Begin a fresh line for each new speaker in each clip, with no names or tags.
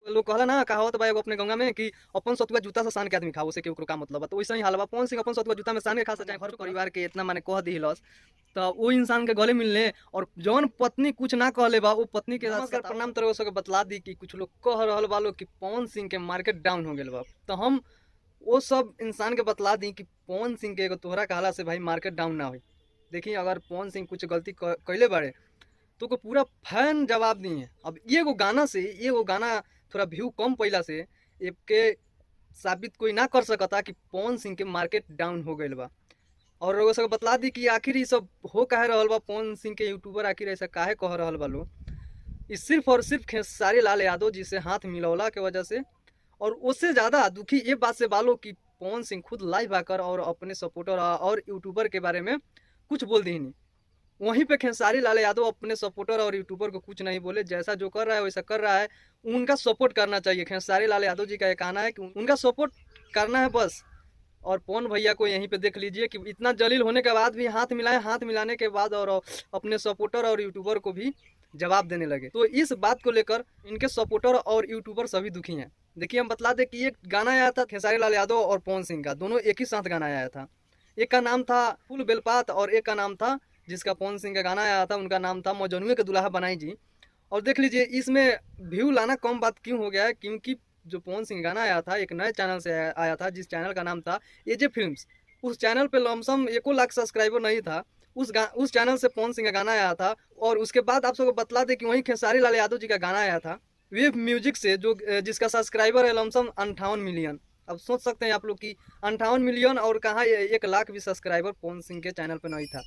लोग कहला ना, कहावत बा एगो अपने गंगा में कि अपन सतुआ जूता से सान के आदमी खाओ, उसे के ओकरो का मतलब बा। तो वैसे ही हाल बा, पवन सिंह अपन सतुआ जूता में सान के खा सके, घर परिवार के इतना माने कह दिलस तो वो इंसान के गले मिलने, और जौन पत्नी कुछ ना कहले बा वो पत्नी के नमस्कार प्रणाम तरह सबके बतला दी कि कुछ लोग कह रहल बा लोग कि पवन सिंह के मार्केट डाउन हो गेल बा। तो हम वो सब इंसान के बतला दी कि पवन सिंह के एगो तोहरा कहला से भाई मार्केट डाउन ना होई। देखी अगर पवन सिंह कुछ गलती कैले बाड़े तो को पूरा फैन जवाब दिए। अब एगो गाना से, एगो गाना थोड़ा व्यू कम पैला से एक साबित कोई ना कर सकता कि पवन सिंह के मार्केट डाउन हो गइल बा। और लोगों सबके बतला दी कि आखिर ये सब हो काहे रहल बा, पवन सिंह के यूट्यूबर आखिर ऐसा काहे कह रहल बा लोग। इस सिर्फ और सिर्फ खेसारी लाल यादव जी से हाथ मिलौला के वजह से, और उससे ज़्यादा दुखी ये बात से बालो कि पवन सिंह खुद लाइव आकर और अपने सपोर्टर और यूट्यूबर के बारे में कुछ बोल दी नहीं। वहीं पे खेसारी लाल यादव अपने सपोर्टर और यूट्यूबर को कुछ नहीं बोले, जैसा जो कर रहा है वैसा कर रहा है, उनका सपोर्ट करना चाहिए। खेसारी लाल यादव जी का ये कहना है कि उनका सपोर्ट करना है बस। और पवन भैया को यहीं पे देख लीजिए कि इतना जलील होने के बाद भी हाथ मिलाए, हाथ मिलाने के बाद और अपने सपोर्टर और यूट्यूबर को भी जवाब देने लगे। तो इस बात को लेकर इनके सपोर्टर और यूट्यूबर सभी दुखी हैं। देखिए हम बतला दें कि एक गाना आया था खेसारी लाल यादव और पवन सिंह का, दोनों एक ही साथ गाना आया था। एक का नाम था फूल बेलपात और एक का नाम था जिसका पवन सिंह का गाना आया था उनका नाम था मजनुए के दुल्हा बनाई जी। और देख लीजिए इसमें व्यू लाना कम बात क्यों हो गया है, क्योंकि जो पवन सिंह गाना आया था एक नए चैनल से आया था जिस चैनल का नाम था एजे फिल्म्स। उस चैनल पे लमसम 1 लाख सब्सक्राइबर नहीं था, उस चैनल से पवन सिंह का गाना आया था। और उसके बाद आप सबको बतला दें कि वहीं खेसारी लाल यादव जी का गाना आया था वेव म्यूजिक से, जो जिसका सब्सक्राइबर है लमसम 58 मिलियन। अब सोच सकते हैं आप लोग कि 58 मिलियन और कहाँ 1 लाख भी सब्सक्राइबर पवन सिंह के चैनल पर नहीं था।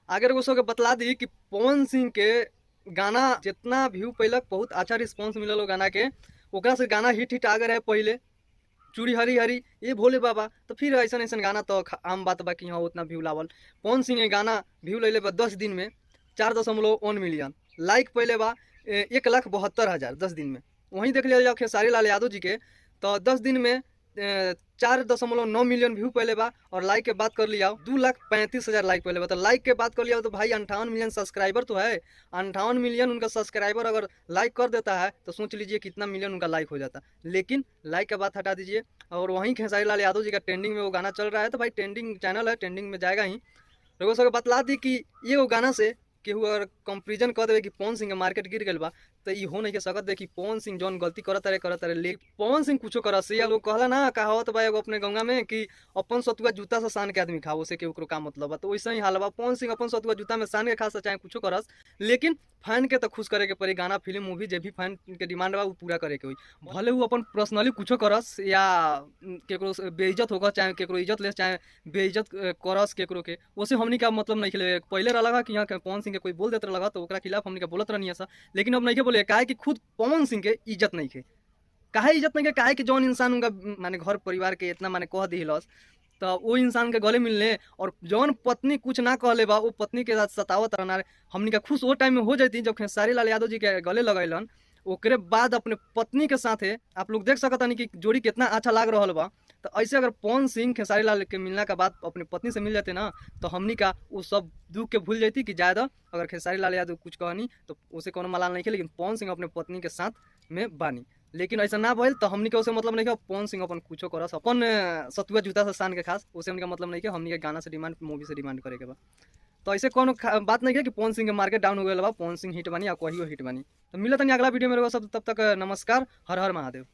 आगे लोगों सबके बतला दी कि पवन सिंह के गाना जितना व्यू पैलक बहुत अच्छा रिस्पॉन्स मिलल हो गाना के, ओकरा से गाना हिट हिट आगे रहे पहले चूड़ी हरी हरी ये भोले बाबा, तो फिर ऐसा ऐसा गाना तो आम बात बा कि हाँ उतना व्यू लावल। पवन सिंह के गाना व्यू लैले बा 10 दिन में 4.1 मिलियन, लाइक पहले बा 1,72,000 10 दिन में। वहीं देख लिया जाओ खेसारी लाल यादव जी के तो 10 दिन में 4.9 मिलियन व्यू पहले बा, और लाइक के बात कर लिया 2,35,000 लाइक पहले बा। तो लाइक के बात कर लिया तो भाई 58 मिलियन सब्सक्राइबर तो है, 58 मिलियन उनका सब्सक्राइबर अगर लाइक कर देता है तो सोच लीजिए कितना मिलियन उनका लाइक हो जाता। लेकिन लाइक का बात हटा दीजिए। और वहीं खेसारी लाल यादव जी का ट्रेंडिंग में वो गाना चल रहा है तो भाई ट्रेंडिंग चैनल है, ट्रेंडिंग में जाएगा ही। लोगों सबके बतला दी कि ये वो गाना से केहू अगर कंपेरिजन कर देवे कि पवन सिंह के मार्केट गिर गइल बा तो ई हो नहीं के सकत। देखी पवन सिंह जौन गलती करत रहे लेकिन पवन सिंह कुछो करत से। लोग कहला ना, कहावत बा एगो अपने गंगा में कि अपन सतुआ जूता से सान के आदमी खाओ, उसे के ओकरो का मतलब बा। तो वैसे ही हाल बा, पवन सिंह अपन सतुआ जूता में सान के खा चाहे कुछो करस, लेकिन फैन के तो खुश करे के पड़ी। गाना फिल्म मूवी जे भी फैन के डिमांड बा वो पूरा करे के होई, भले वो अपन पर्सनली कुछो करस या केकरो बेइज्जत होकर चाहे केकरो इज्जत ले चाहे बेइज्जत करस केकरो के, उसे हमनी का मतलब नहीं खेले। पहले रहा कि यहाँ पवन सिंह के कोई बोल देते रहा तो ओकरा खिलाफ हमनी के बोलत रहनी ऐसा, लेकिन अब नहीं के बोले काहे कि खुद पवन सिंह के इज्जत नहीं खे। काहे इज्जत नहीं के? काहे कि जौन इंसान उनका माने घर परिवार के इतना माने कह दिलस तो वो इंसान के गले मिलने, और जौन पत्नी कुछ ना कहले बा वो पत्नी के साथ सतावत रहना। हमनी का खुश वो टाइम में हो जाती जब खेसारी लाल यादव जी के गले लगैलन, ओकरे बाद अपने पत्नी के साथे आप लोग देख सकत कि जोड़ी कितना अच्छा लाग रहा बा। तो ऐसे अगर पवन सिंह खेसारी लाल के मिलना के बाद अपने पत्नी से मिल जाते ना तो हमनी का वो सब दुख के भूल जाती कि ज़्यादा अगर खेसारी लाल यादव कुछ कहनी तो उसे कोनो मलाल नहीं के, लेकिन पवन सिंह अपने पत्नी के साथ में बानी। लेकिन ऐसा ना भइल तो हमनी के उसे मतलब नहीं कि पवन सिंह अपन कुछो करस अपन सतुआ जूता से सान के खास, उसे हमनी का मतलब नहीं कि हमनी के गाना से डिमांड मूवी से डिमांड करे के बा। तो ऐसे कोनो बात नहीं है कि पवन सिंह के मार्केट डाउन हो गया बा, पवन सिंह हिट बानी या कहियो हिट बानी। तो मिलत नहीं अगला वीडियो में सब, तब तक नमस्कार, हर हर महादेव।